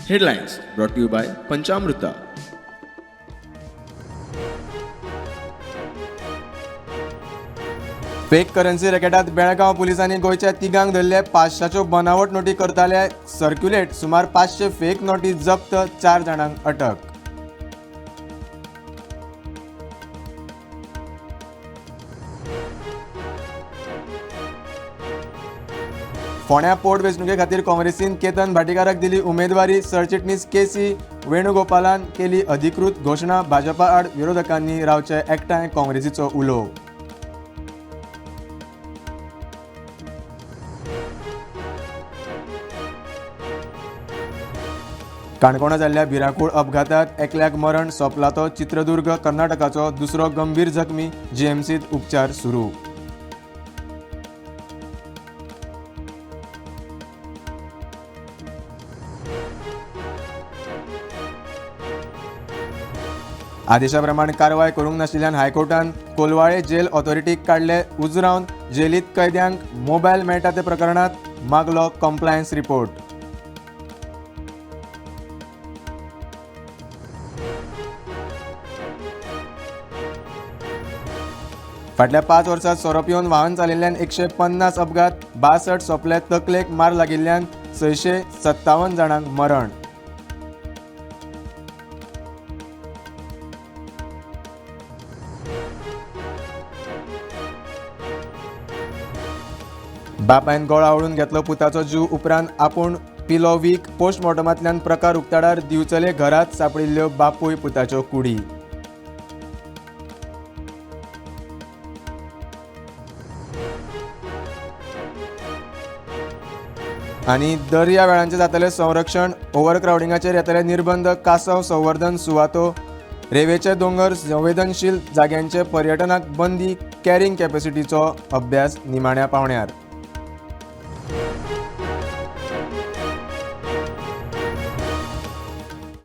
Headlines brought to you by Panchamruta. Fake currency रॅकेटात Belgaum पुलिसांनी गोंयच्या तिगांक धरले. 500च्यो बनावट नोटी करताले सर्क्युलेट. सुमार 500 फेक नोटी जप्त, 4 जाणांक अटक. फोंड्या पोट वेंचणुके खातीर काँग्रेसीन केतन भाटीकाराक दिली उमेदवारी. सरचिटणीस के सी वेणुगोपालान केली अधिकृत घोशणा. भाजपा आड विरोधकांनी रावचे एकठांय, काँग्रेसीचो उलो. काणकोणा जाल्ल्या भिरांकूळ अपघातात एकल्याक मरण, सोंपला तो चित्रदुर्ग कर्नाटकाचो, दुसरो गंभीर जखमी, जीएमसीत उपचार सुरू. आदेशा प्रमाण कारवाय करूंक नाशिल्ल्यान हायकोर्टान कोलवाळे जेल ऑथॉरिटीक काडले उजरावन. जेलीत कैद्यांक मोबायल मेळटा ते प्रकरणात मागलो कंप्लायन्स रिपोर्ट. फाटल्या 5 वर्सात सोरो पिवन वाहन चलयल्ल्यान 150 अपघात, 62 सोंपले. तकलेक मार लागिल्ल्यान 657 जाणांक मरण. बापायन गळो आवळून घेतलो पुताचो जीव, उपरांत आपूण पिलो वीख. पोस्टमॉर्टमांतल्यान प्रकार उक्ताडार. दिवचले घरांत सांपडिल्ल्यो बापूय पुताच्यो कुडी. आनी दर्या वेळांचें जातलें संरक्षण, ओव्हरक्रावडिंगाचेर येतले निर्बंध. कांसव संवर्धन सुवातो, रेंवेचे दोंगर संवेदनशील जाग्यांचे पर्यटनाक बंदी. कॅरिंग कॅपॅसिटीचो अभ्यास निमाण्या पावंड्यार.